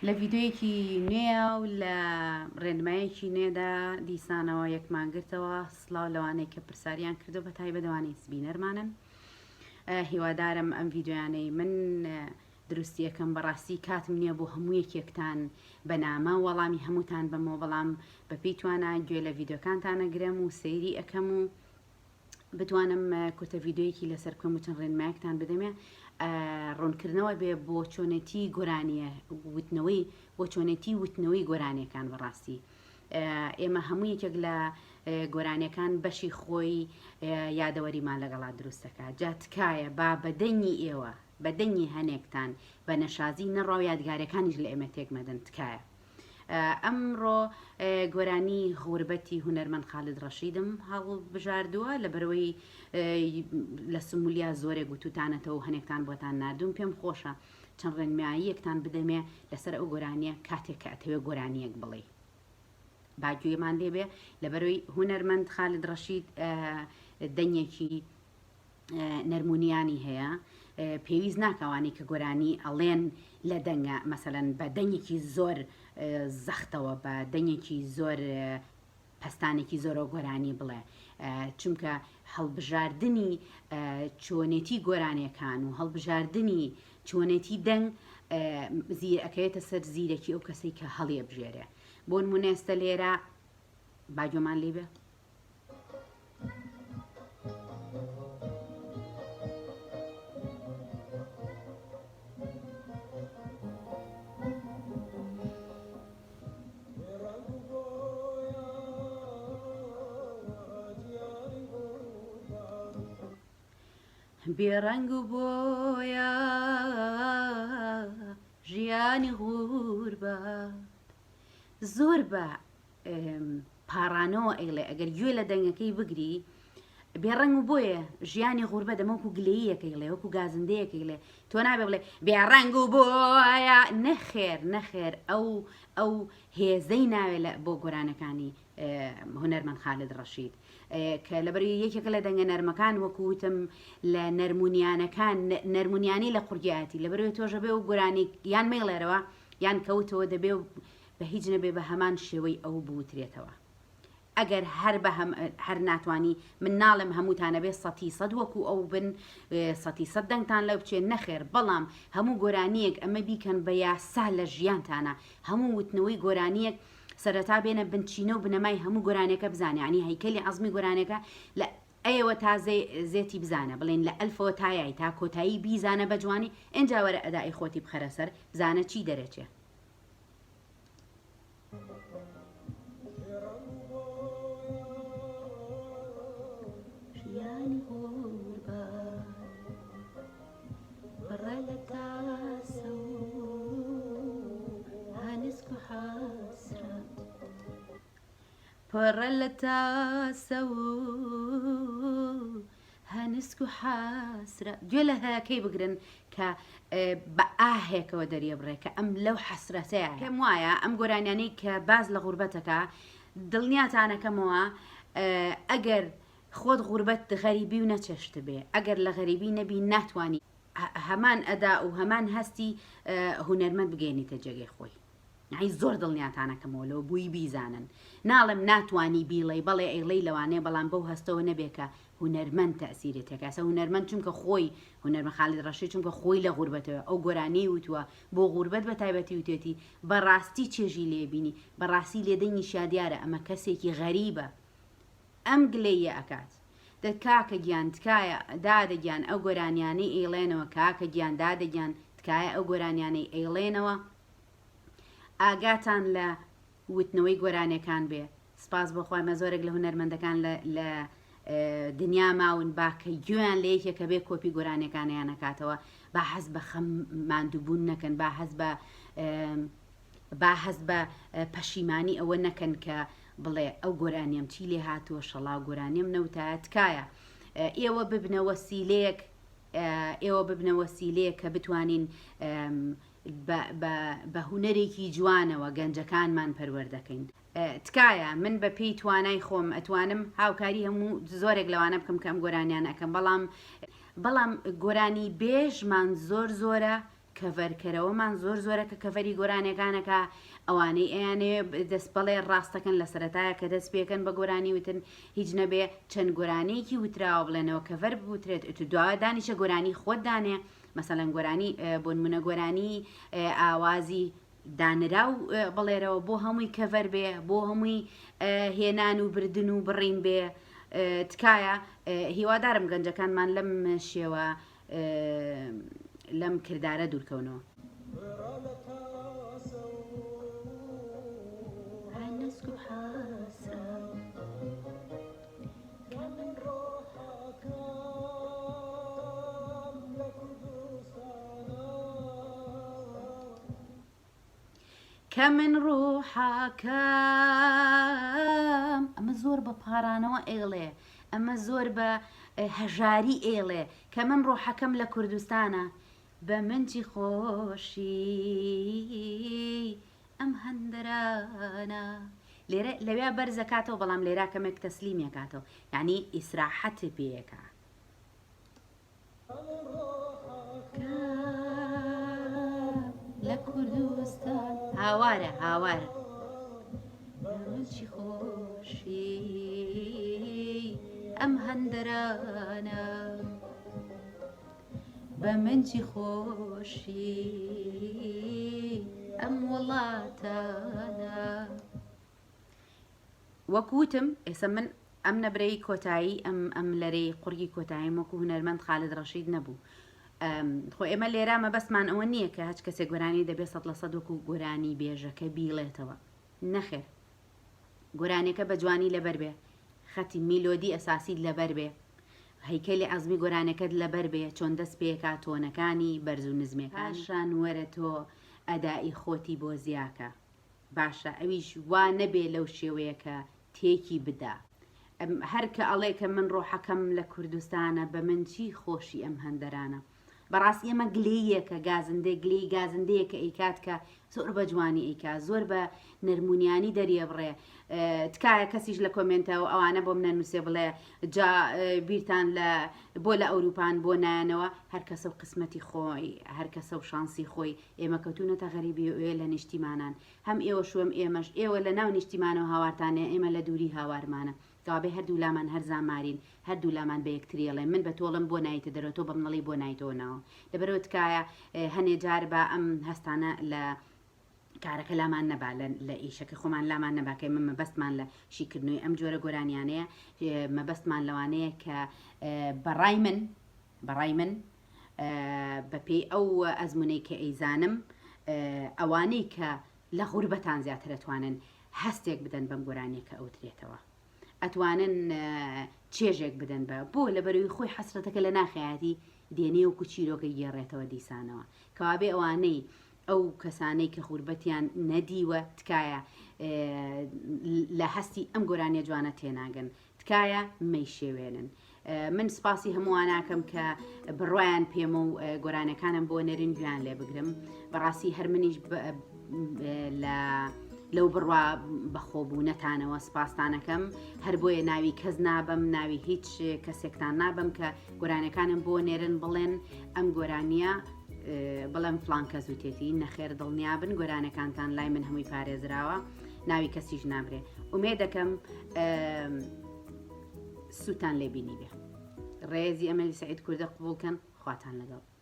لە ڤیدیۆیەکی نوێیا و لە ڕێنمایەکی نوێدا دیسانەوە یەکمان گرتەوە. سڵاو لەوانەی کە پرساریان کردو بە تایبەت ئەوانەی بینەرمانن. هیوادارم ئەم ڤیدیۆیانەی من دروستی ئەکەم بەڕاستی کاتم نییە بۆ هەموو یەکێکتان بە نامە وەڵامی هەمووتان بەمەوە بەڵام بەپێی توانا گوێ لە ڤیدیۆکانتان ئەگرم و سەیری ئەکەم و بتوانم کورتە ڤیدیۆیەکی لەسەر بکەم و چەند ڕێنمایەکتان بدەمێ ڕوونکردنەوە بێ بۆ چۆنێتی گۆرانیە وتنەوەی بۆ چۆنێتی وتنەوەی گۆرانیەکان بەڕاستی ئێمە هەموو یەکێک لە گۆرانیەکان بەشی خۆی یادەوەریمان لەگەڵا دروستەکە جا تکایە با بە دەنگی ئێوە بە دەنگی هەنێکتان بە نەشازی نەڕا و یادگارەکانیش لە ئێمە تێک مەدەن تکایە. ئەمڕۆ گۆرانی غوربەتی هونەرمەند خالد ڕەشیدم هەڵبژاردووە لەبەرەوەی لە سمولیا زۆرێک وتوتانەتەوە و هەنێکتان بۆتان ناردوم پێم خۆشە چەند ڕێنماییەکتان بدەمێ لەسەر ئەو گۆرانیە کاتێک کە ئەتەوێ گۆرانیەک بڵێی با گوێمان لێبێ لەبەرەوەی هونەرمەند خالد ڕەشید دەنگێکی نەرمونیانی هەیە پێویست ناکا ئەوانەی کە گۆرانی ئەڵێن لە دەنگە مەسەلەن بە دەنگێکی زۆر زەختەوە بە دەنگێکی زۆر پەستانێکی زۆرەوە گۆرانی بڵێ چونکە هەڵبژاردنی چۆنێتی گۆرانیەکان و هەڵبژاردنی چۆنێتی دەنگ زیر ئەکەوێتە سەر زیرەکی ئەو کەسەی کە هەڵیەبژێرێ بۆ نمونە ئێستا لێرە با گوێمان لێ بێ. بێ ڕەنگ و بۆیە ژیانی غوربەت زۆر بە پاڕانەوە ئەیڵێ ئەگەر گوێ لە دەنگەکەی بگری بێ ڕەنگ و بۆیە ژیانی غوربە دەمە وەکو گلەییەکەی ڵێ وەکو گازندەیەکەی ڵێ تۆ نابێ بڵێ بێ ڕەنگ و بۆیە نەخێر نەخێر ئەو ئەو هێزەی ناوێ لە بۆ گۆرانەکانی هونەرمەند خالد ڕەشید کە لەبەری یەکێکە لە دەنگە نەرمەکان وەکو وتم لە نەرمونیانەکان نەرمونیانی لە قورگیایەتی لەبەرەوەی تۆژە بێ و گۆرانی یان مەیڵێرەوە یان کەوتەوە دەبێ و بە هیچ نەبێ بە هەمان شێوەی ئەو بوترێتەوە ئەگەر هەر بە هەم هەر ناتوانی من ناڵێم هەمووتان ئەبێ سەتی سەد وەکو ئەو بن سەتی سەد دەنگتان لەو بچێ نەخێر بەڵام هەموو گۆرانیەک ئەمە بیکەن بە یاسا لە ژیانتانە هەموو وتنەوەی گۆرانیەک سەرەتا بێنە بنچینە و بنەمای هەموو گۆرانیەکە بزانە یعنی هەیکەلی عەزمی گۆرانیەکە لە ئەیەوە تا زێتی بزانە بڵێن لە ئەلفەوە تا یای تا کۆتایی بیزانە بە جوانی ئینجا وەرە ئەدائی خۆتی بخەرە سەر بزانە چی دەرەچێ. ژیانی غوربەت پڕە لە تاسە و هەنسک و حەسرەت. پڕە لە تاسە و هەنسک و حەسرە گوێ لە هەکەی بگرن کە بە ئاهێکەوە دەریەبڕێ کە ئەم لەو حەسرەتەیە پێم وایە ئەم گۆرانیانەی کە باز لە غوربەتەکە دڵنیاتانەکەمەوە ئەگەر خۆت غوربەت غەریبی و نەچەشتبێ ئەگەر لە غەریبی نەبی ناتوانی هەمان ئەدا و هەمان هەستی هونەرمەند بگەێنیتە جێگەی خۆی. یەعنی زۆر دڵنیاتانەکەمەوە لەوە بووی بیزانن ناڵێم ناتوانی بیڵێی بەڵێ ئەیڵێی لەوانەیە بەڵام بەو هەستەوە نەبێ کە هونەرمەند تەئسیری تێکا ئێستا هونەرمەند چونکە خۆی هونەرمەند خالید ڕەشید چونکە خۆی لە غوربەتەوە ئەو گۆرانیەی وتووە بۆ غوربەت بە تایبەتی وتێتی بەڕاستی چێژی لێ بینی بەڕاستی لێدەنگیشیا دیارە ئەمە کەسێکی غەریبە ئەم گلەییە ئەکات دە کاکە گیان تکایە دادە گیان ئەو گۆرانیانەی ئەیڵێنەوە کاکە گیان دادە گیان تکایە ئەو گۆرانیانەی ئەیڵێنەوە ئاگاتان لە وتنەوەی گۆرانیەکان بێ سپاس بۆ خوای مە زۆرێک لە هونەرمەندەکان لە لە دنیا ماون با کە گوێیان لە یەکێکە بێ کۆپی گۆرانیەکانیان نەکاتەوە با حەز بە خەم ماندووبوون نەکەن با حەز بە با هەست بە پەشیمانی ئەوە نەکەن کە بڵێ ئەو گۆرانیەم چی لێ هاتووە شەڵاو گۆرانیەم نەوتایە تکایە ئێوە ببنە وەسیلەیەک ئێوە ببنە وەسیلەیەک کە بتوانین بە هونەرێکی جوانەوە گەنجەکانمان پەروەردەکەین. تکایە من بە پێی توانای خۆم ئەتوانم هاوکاری هەموو زۆرێک لەوانە بکەم کە ئەم گۆرانیانە ئەکەم بەڵام بەڵام گۆرانی بێژمان زۆر زۆرە. کەڤەرکەرەوەمان زۆر زۆرە کە کەڤەری گۆرانیەکانەکە ئەوانەی ئەیانەوێ دەست بەڵێ ڕاستەکەن لە سەرەتایە کە دەست پێکەن بە گۆرانی وتن هیچ نەبێ چەند گۆرانیەکی وتراوە بڵێنەوە کەڤەر بوترێت ئەتو دواوە دانیشە گۆرانی خۆت دانێ مەسەلەن گۆرانی بۆنمونە گۆرانی ئاوازی دانراو بڵێرەوە بۆ هەمووی کەڤەر بێ بۆ هەمووی هێنان و بردن و بڕین بێ تکایە هیوادارم گەنجەکانمان لەم شێوە لەم کردارە دوورکەونەوە. کە من ڕوحەکەم ئەمە زۆر بە پارانەوە ئێڵێ ئەمە زۆر بە هەژاری ئێڵێ کە من ڕۆحەکەم لە کوردستانە بە من چی خۆشی ئەم هەندەرانە لێرە لەویا بەرزەکاتەوە بەڵام لێرا کەمێک تەسلیمیەکاتەوە یعنی ئیسراحەت پێیەکە لە کوردستان هاوارە هاوار چی خۆشی ئەم هەندەرانە بە من چی خۆشی ئەم وڵاتانە وەک وتم ئێستا من ئەم نەبرەی کۆتایی ئەم ئەم لەرەی قوڕگی کۆتاییم وەکو هونەرمەند خالد ڕەشید نەبوو خۆ ئێمە لێرە مەبەستمان ئەوە نییە کە هەچ کەسێک گۆرانی دەبێ 100% وەکو گۆرانی بێژەکە بیڵێتەوە نەخێر گۆرانیەکە بە جوانی لەبەر بێ خەتی میلۆدی ئەساسیت لەبەر بێ هەیکەلی عەزمی گۆرانەکەت لەبەر بێ چۆن دەست پێکا تۆنەکانی بەرز و نزمێکانی پاشان وەرە تۆ ئەدائی خۆتی بۆ زیاکە باشە ئەویش وا نەبێ لەو شێوەیە کە تێکی بدا. هەر کە ئەڵێ کە من ڕۆحەکەم لە کوردستانە بە من چی خۆشی ئەم هەندەرانە. بەڕاستی ئەمە گلەییەکە گازندە گلەی گازندەیە کە ئەیکات کە زۆر بە جوانی ئەیکا زۆر بە نەرمونیانی دەریەبڕێ تکایە کەسیش لە کۆمێنتەوە ئەوانە بۆم نەنووسێ بڵێ جا بیرتان لە بۆ لە ئەوروپان بۆ نایەنەوە هەر کەسە و قسمەتی خۆی هەر کەسە و شانسی خۆی ئێمە کەوتونەتە غەریبی و ئێ لە نیشتیمانان هەم ئێوەش و هەم ئێمەش ئێوە لە ناو نیشتیمانەوە هاوارتانەیە ئێمە لە دووری هاوارمانە کەوابێ هەردوو لامان هەر زامارین هەردوو لامان بە یەکتری ئەڵێن من بە تۆڵم بۆ نایتە دەرەوە تۆ بە منەڵی بۆ نایتەوە ناوە لەبەرەوە تکایە هەنێ جار با ئەم هەستانە لە کارەکە لامان نەبا لە ئیشەکە خۆمان لامان نەبا کە ئێمە مەبەستمان لە شیکردنەوەی ئەم جۆرە گۆرانیانەیە مەبەستمان لەوانەیە کە بەڕای من بەڕای من بەپێی ئەو ئەزمونەی کە ئەیزانم ئەوانەی کە لە غوربەتان زیاتر ئەتوانن هەستێک بدەن بەم گۆرانیە کە ئەوترێتەوە ئەتوانن چێژێک بدەن بە بۆ لەبەرەوەی خۆی حەسرەتەکە لە ناخیایەتی دێنێ وەکو چیرۆکە گێڕێتەوە دیسانەوە کەوابێ ئەوانەی ئەو کەسانەی کە غوربەتیان نەدیوە تکایە لە هەستی ئەم گۆرانیە جوانە تێناگەن تکایە مەیشێوێنن. من سپاسی هەموواناکەم کە بڕوایان پێمە و گۆرانەکانم بۆ نەرن گویان لێ بگرم بەڕاستی هەر منیش لە لەو بڕوا بەخۆبوونەتانەوە سپاستانەکەم هەر بۆیە ناوی کەس نابەم ناوی هیچ کەسێکتان نابەم کە گۆرانەکانم بۆ نێرن بڵێن ئەم گۆرانیە بڵێم فلان کەس وتێتی نەخێر دڵنیابن گۆرانەکانتان لای من هەمووی پارێزراوە ناوی کەسیش نابرێ ئومێ دەکەم سووتان لێ بینی بێ ڕێزی ئەمەلی سعید کوردە قبوڵکەن خواتان لەگەڵ.